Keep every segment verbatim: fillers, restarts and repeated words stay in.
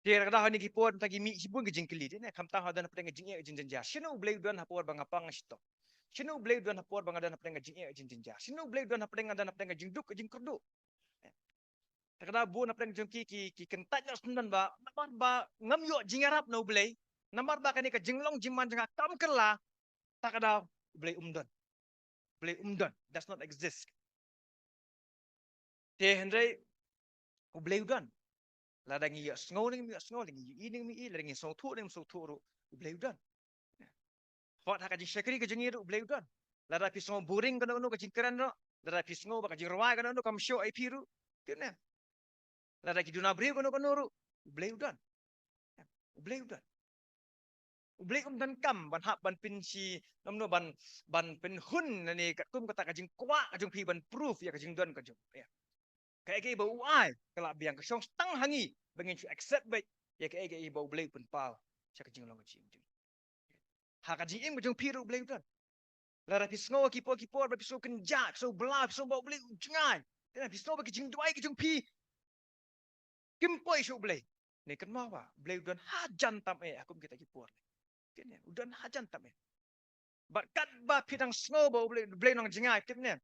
Te ka dei ha kine ki por mynta ki mih shibun ki jingkylli, te ne, khamtam ha don hapdeng ka jingeh ka jingjynjar. Shano U Blei u don ha por ba nga pang nga shitom? Shano U Blei u don ha por ba nga don hapdeng ka jingeh ka jingjynjar? Shano U Blei u don hapdeng nga don hapdeng ka jingduk ka jingkyrduh? Te ka dei bun hapdeng jong ki ki ki kyntait noh sngewdon ba namar ba ngam ïoh jingïarap na U Blei, namar ba kane ka jinglong jingman jong nga kam kylla, te ka dei U Blei um don. U Blei um don, does not exist. Te hynrei U Blei u don. Lada ngi ïohsngew ne ngim ïohsngew, lada ngi ïohi ne ngim ïohi, lada ngi sngewthuh ne ngim sngewthuh ruh, U Blei u don. Wat ha ka jingshakri ka jong ngi ruh U Blei u don. Lada phi sngew boring kano kano ka jingkren ruh, lada phi sngew ba ka jingrwai kano kano kam shoh ïa phi ruh, tip ne. Lada ki duna briew kano kano ruh, U Blei u don. U Blei u don. U Blei um donkam ban hap ban pynshi, namar ban, ban pynhun ne katkum kata ka jingkwah ka jong phi ban prove ïa ka jingdon ka jong u. Ïa kaei kaei ba u ai ka la biang, ka shong tang ha ngi ba ngin shu accept beit ïa kaei kaei ba U Blei u pynpaw sha ka jinglong ka jingim jong ngi. Ha ka jingim ka jong phi ruh U Blei u don. Lada phi sngew ki por ki por ba phi sngew kynjah, phi sngew blah, phi sngew ba U Blei u jngai, te ne phi sngew ba ki jingduwai ki jong phi kim poi sha U Blei, ne kynmaw ba U Blei u don hajan tam eh ha kum kita ki por. Kine, u don hajan tam eh. Bad katba phi dang sngew ba U Blei, U Blei u nang jngai, tip ne,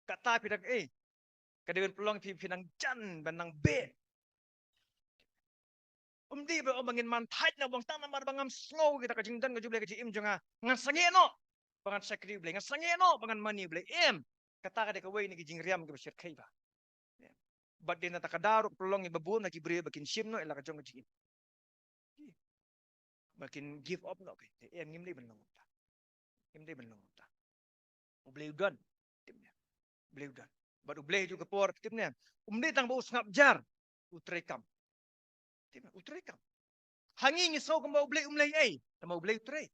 kata phi dang, eh, ka dei ban pynlong phi, phi nang jan ban nang beh. Um dei ba ong ba ngin man thait na bong tang namar ba ngam sngew kita ka jingdon ka jong U Blei ha ka jingim jong nga, ngan sangeh noh ba ngan shakri U Blei, ngan sangeh noh ba ngan mane U Blei. Em, kata ka dei kawei na ki jingriam kiba shyrkhei bha. Em. Bad dei na kata ka daw ruh ka pynlong ïa ba bun na ki briew ba kin shim noh ïa la ka jong ka jingim, ba kin give up noh. Em, ngim dei ban long kumta. Ngim dei ban long kumta. U Blei u don, tip ne. U Blei u don. Bad U Blei ha kajuh ka por, tip ne, um dei tang ba u sngap jar, u treikam. Tip ne, u treikam. Ha ngi ngi sngew kumba U Blei um leh ei, tangba U Blei u trei.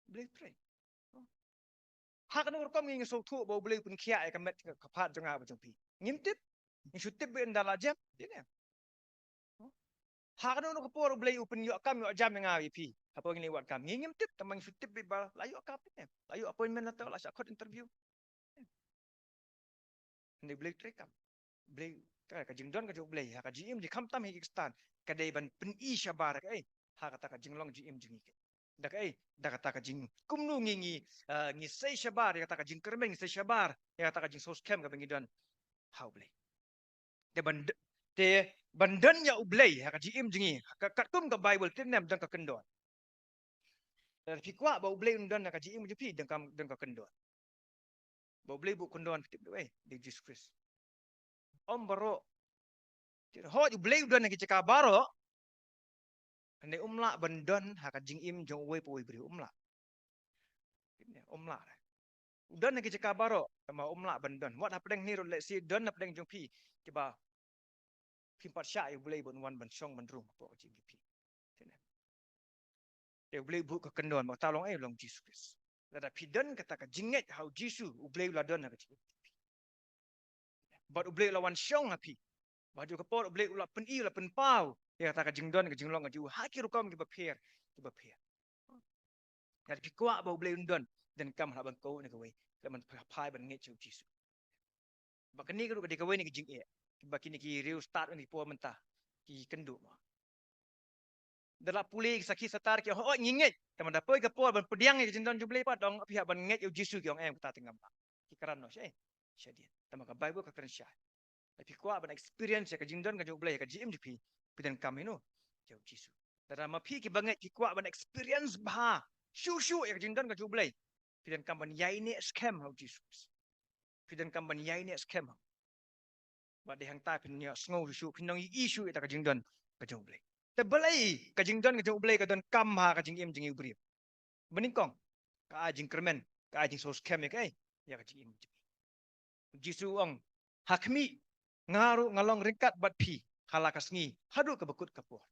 U Blei u trei. Ha kano ka rukom ngi ngi sngewthuh ba U Blei u pynkhiah ïa ka met ka phad jong nga bad jong phi? Ngim tip. Ngi shu tip beit ynda la jem, tip ne. Ha kano kano ka por U Blei u pynïoh kam ïoh jam ïa nga ïa phi hapoh kine ki wad kam? Ngi ngim tip, tangba ngi shu tip beit ba la ïoh kam, tip ne, la ïoh appointment, la tau, la shah khot interview. Hynrei U Blei u treikam. U Blei, ka, ka jingdon ka jong U Blei ha ka jingim jong ngi, khamtam ha ki Khristan, ka dei ban pyni shabar kaei ha kata ka jinglong jingim jong ngi. Da kaei? Da kata ka jing, kumno ngi, ngi, ah, ngi sei shabar ïa kata ka jingkyrmen, ngi sei shabar ïa kata ka jingsngewskhem kaba ngi don ha U Blei. Te ban d-, te ban don ïa U Blei ha ka jingim jong ngi, ka, katkum ka Baibl, tip ne, em, don ka kyndon. Lada phi kwah ba U Blei un don ha ka jingim jong phi, don ka, don ka kyndon. Ba U Blei buh kyndon, phi tip, dei, dei Jisu Khrist. Ym baroh. Te hooid U Blei u don ha ki jaka baroh, hynrei um lah ban don ha ka jingim jong uwei pa uwei briew, um lah. Um lah. U don ha ki jaka baroh, tangba um lah ban don. Wat hapdeng ne ruh, lehse don hapdeng jong phi kiba phim pat shah ïa U Blei ban wan ban shong ban rung hapoh ka jingim jong phi. Te ne, te U Blei u buh ka kyndon, ba kata long ei? Long Jisu Khrist. Lada phi don kata ka jingngeit ha U Jisu, U Blei u la don ha ka jingim jong phi. Bad U Blei u la wan shong ha phi. Bad ha kajuh ka por U Blei u la pyni, u la pynpaw ïa kata ka jingdon ka jinglong ka jong u ha ki rukom kiba pher, kiba pher. Lada phi kwah ba U Blei un don, donkam hap ban kohnguh ïa kawei, hap ban phai ban ngeit sha U Jisu. Ba kane ka ruh ka dei kawei na ki jingeh ba kine ki riewstad kine ki por mynta ki kynduh mo. Da la pule ki sakhi satar ki ong, hooid ngi ngeit, tangba da poi ka por ban pdiang ïa ka jingdon jong U Blei pat, ong phi hap ban ngeit ïa U Jisu, ki ong em, kata te ngam lah. Ki kren noh shai, shadien. Tangba ka Baibl ka kren shai. Lada phi kwah ban experience ïa ka jingdon ka jong U Blei ha ka jingim jong phi, phi donkam ïa uno? Ïa U Jisu. Lada ma phi kiba ngeit phi kwah ban experience bha shuh shuh ïa ka jingdon ka jong U Blei, phi donkam ban ïaineh skhem ha U Jisu. Phi donkam ban ïaineh skhem ha u. Bad dei hangta phin ïohsngew shuh shuh, phin ïohi shuh ïa kata ka jingdon ka jong U Blei. Te balei ka jingdon ka jong U Blei ka donkam ha ka jingim jong ngi u briew? Ba nyngkong, ka ai jingkyrmen, ka ai jingsngewskhem ïa kaei? Ïa ka jingim jong ngi. U Jisu u ong, ha khmih, nga ruh nga long ryngkat bad phi ha la ka sngi haduh kaba kut ka por.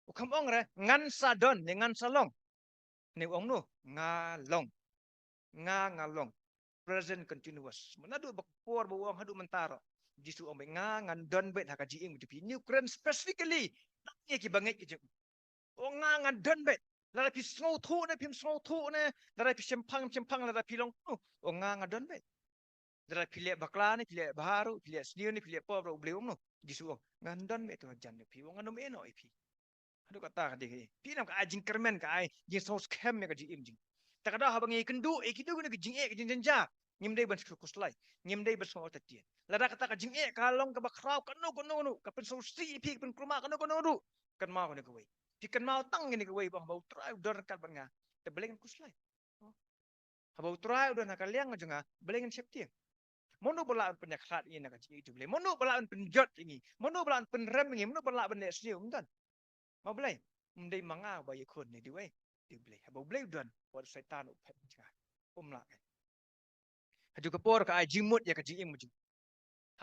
U kham ong re, ngan sa don ne ngan sa long. Ne u ong no, nga long. Nga, nga long. Present continuous. Naduh ba ka por ba u ong haduh mynta ruh, Jisu u ong beit, nga ngan don beit ha ka jingim jong phi. Ne u kren specifically na kiba ngeit ki jong u. U ong nga ngan don beit. Lada phi sngewthuh ne phim sngewthuh ne, lada phi shemphang shemphang, lada phi long, u ong nga ngan don beit. Lada phi leh bakla ne, phi leh bha ruh, phi leh sniew ne, phi leh pop ruh, U Blei u ong no, Jisu u ong ngan don beit hajan jong phi. U ong ngan ym ïehnoh ïa phi. Haduh kata ka dei ka ei. Phi nam ka ai jingkyrmen, ka ai jingsngewskhem ïa ka jingim jong ngi. Ta ka daw haba ngi kynduh ïa kito kine ki jingeh ki jingjynjar, ngim dei ban shu khuslai, ngim dei ban sngewtatien. Lada kata ka jingeh ka long kaba khraw kano kano ruh, ka pynsngewsih ïa phi, ka pynkulmar kano kano ruh, kynmaw kane kawei. Phi kynmaw tang kane kawei, ba haba U Trai u don ryngkat bad nga, te balei ngan khuslai? Haba U Trai u don ha ka liang jong nga, balei ngan sheptieng? Mano ba lah ban pynïakhlad ïa ngi na ka jingïeit jong U Blei? Mano ba lah ban pynjot ïa ngi? Mano ba lah ban pynrem ïa ngi? Mano ba lah ban leh sniew? Ym don. Ma Blei, ym dei ma nga ba ïakhun ne dei uei, dei U Blei. Haba U Blei u don, wat u Soitan u phet jngai. Um lah. Haduh ka por ka ai jingmut ïa ka jingim jong ngi.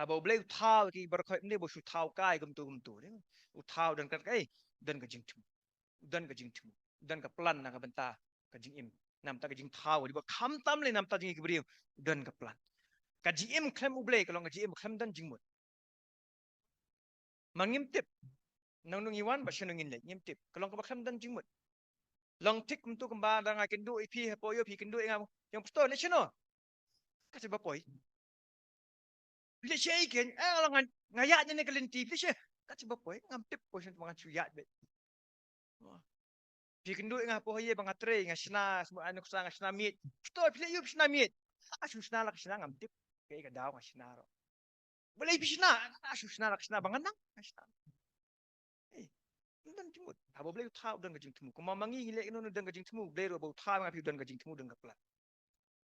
Haba U Blei u thaw ïa ki baroh khoit, ym dei ba u shu thaw kai kumto kumto. U thaw don ka, eh, don ka jingthmu. Don ka jingthmu. Don ka plan na ka bynta ka jingim. Namar ka jingthaw, dei ba khamtam lei namar jong ngi ki briew, don ka plan. Ka jingim khlem U Blei ka long ka jingim khlem don jingmut. Ma ngim tip nangno ngi wan bad shano ngin leit, ngim tip. Ka long kaba khlem don jingmut. Long thik kumto kumba da nga kynduh ïa phi, hapoh ïoh phi kynduh ïa nga, ïa u pastor leit shano? Ka te ba poi. Leit shaei kein, eh, nga, nga ïaid ne ka lynti, phi leit shaei? Ka te ba poi, ngam tip poi shen, ba ngan shu ïaid beit. Phi kynduh ïa nga hapoh haei ba nga trei, nga shna, shu ai nuksa nga shna miej. Pastor, phi leit aïu phi shna miej? Ah, shu shna la ka shna, ngam tip kaei ka daw, nga shna ruh. Balei phi shna? Ah, shu shna la ka shna, ba nga nang, nga shna. Eh, don jingmut. Haba U Blei u thaw, don ka jingthmu. Kumba ma ngi ngi leh kano kano, don ka jingthmu. U Blei ruh ba u thaw ïa nga phi, don ka jingthmu, don ka plan.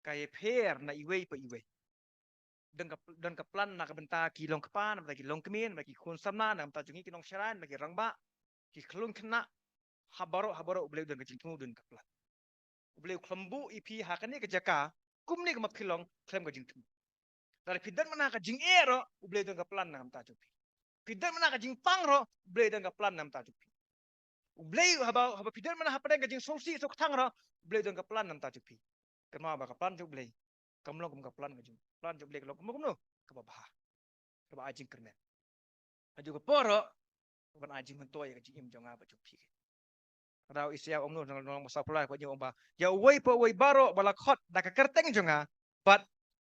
Ka ïapher na iwei pa iwei. Don ka, don ka plan na ka bynta ki longkpa, na ka bynta ki longkmie, na ka bynta ki khun samla, na ka bynta jong ngi ki nongsharai, na ka bynta ki rangbah, ki khlun khynnah, ha baroh, ha baroh U Blei u don ka jingthmu, don ka plan. U Blei u khlem buh ïa phi ha kane ka jaka kumne kumba phi long khlem ka jingthmu. Lada phi don mynta ka jingeh ruh, U Blei u don ka plan na ka bynta jong phi. Phi don mynta ka jingpang ruh, U Blei u don ka plan na ka bynta jong phi. U Blei haba, haba phi don mynta hapdeng ka jingsngewsih sngewkthang ruh, U Blei u don ka plan na ka bynta jong phi. Kynmaw ba ka plan jong U Blei kam long kum ka plan ka jong, plan jong U Blei ka long kumno kumno, kaba bha, kaba ai jingkyrmen. Haduh ka por ruh, ban ai jingmyntoi ïa ka jingim jong nga bad jong phi. Ka daw Isaïah u ong noh, nang nang masa pulai, ka ong ba, ïa uwei pa uwei baroh ba la khot da ka kyrteng jong nga, bad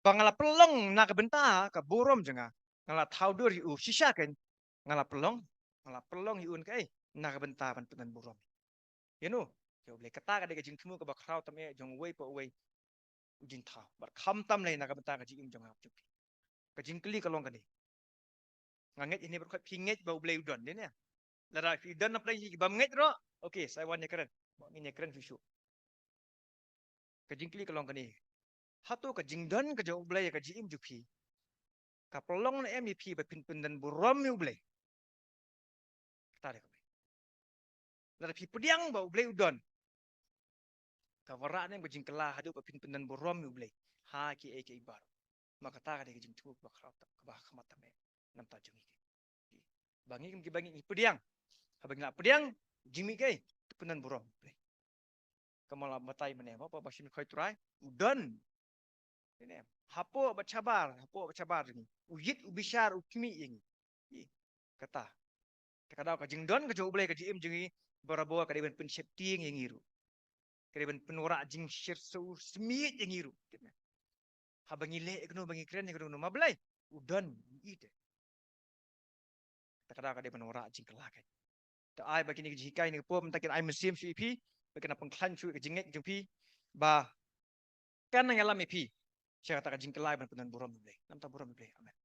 ba nga la pynlong na ka bynta ka burom jong nga, nga la thaw dur ïa u. Shisha kein, nga la pynlong, nga la pynlong ïa u na kaei? Na ka bynta ban pyndon burom. Ïa no, ïa U Blei. Kata ka dei ka jingthmu kaba khraw tam eh jong uwei pa uwei u jingthaw. Bad khamtam lei na ka bynta ka jingim jong nga bad jong phi. Ka jingkylli ka long kane. Nga ngeit ïa ne baroh khoit phi ngeit ba U Blei u don, dei ne? Lada phi don na pdeng hi bym ngeit ruh, okay, sa wan ïakren. Ba ngin ïakren shuh shuh. Ka jingkylli ka long kane. Hato ka jingdon ka jong U Blei ïa ka jingim jong phi ka pynlong ne em ïa phi ba phin pyndon burom ïa U Blei? Kata dei kawei. Lada phi pdiang ba U Blei u don, ka wanrah ne em ka jingkylla haduh ba phin pyndon burom ïa U Blei ha kiei kiei baroh? Ma kata ka dei ka jingthmu kaba khraw tam, kaba kham tam eh na ka bynta jong ngi. Ba ngi kum kiba ngi pdiang. Haba ngi la pdiang, jingmih kaei? Ka pyndon burom U Blei. Kumba la batai mynne, ba, ba, ba shim khoi Trai u don. Dei ne em? Hapoh bad shabar, hapoh bad shabar jong ngi. U ïit, u bishar, u khmih ïa ngi. Ï, kata. Te ka daw ka jingdon ka jong U Blei ha ka jingim jong ngi, barabor ka dei ban pynsheptieng ïa ngi ruh. Ka dei ban pynwanrah jingshyrkhei, symbai ïa ngi ruh. Haba ngi leh ïa kano, ba ngi kren ïa kano kano, ma Blei u don, ngi ïeit. Te ka daw ka dei ban wanrah jingkylla kein. Te ai ba kine ki jinghikai kine ki por mynta kin ai mynsiem shuh ïa phi, ba kin pynkhlaiñ shuh ïa ka jingngeit jong phi, ba kan nang ïalam ïa phi sha kata ka jingkylla ban pyndon burom ïa U Blei. Na ka bynta burom ïa U Blei. Amen.